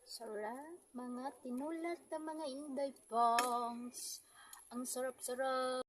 Sarap, mga tinulat na mga Inday Pongs. Ang sarap-sarap.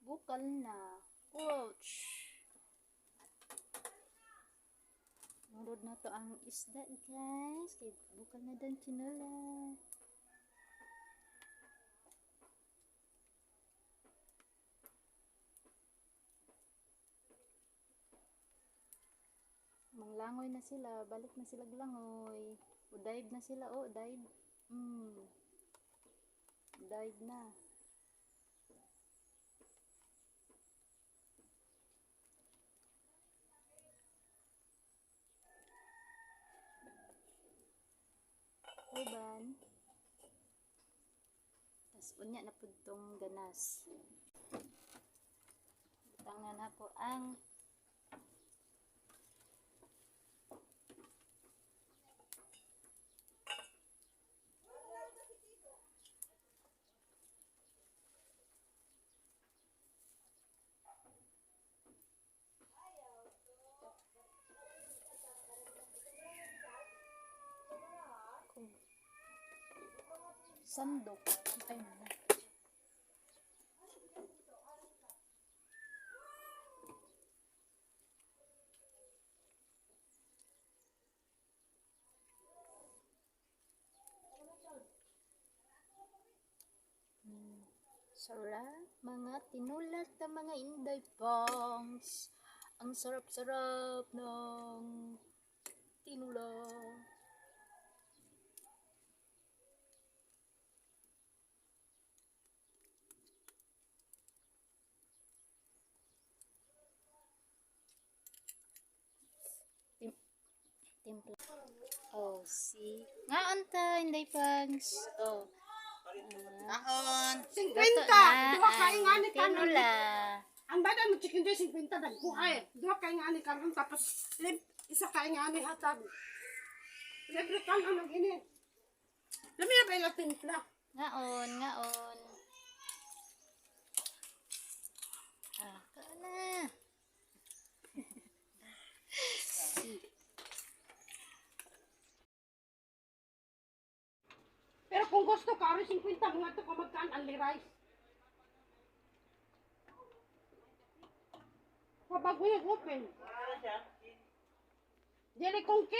Bukal na. Ouch! Nurod na to ang isda, guys. Kay bukal na dan tinula. Manglangoy na sila. Balik na sila langoy. O dive na sila. Oh, dive. Dive na. Uban. Tas unya na pud tong ganas. Butangan ako ang sandok. Ay, na. Sarap mga tinulat ng mga Inday Pongs. Ang sarap-sarap ng tinula. Timpla. Oh, see. Nga anta, Inday Pongs. Oh. Kaon. 50. Luto na Duha kay ang nga ni kanon. tinula. Ang bada mo chicken joy 50 dagko ay. Duha kay nga ni karon tapos isa kay nga ni hatag. Libre kan ang ini. Lami na ba ila timpla? Ngaon, ngaon. Ah, kaan na. Pero kung gusto ka, aron 50 mga to ka magkaan only rice. Kabago yung open. Dili kong cake.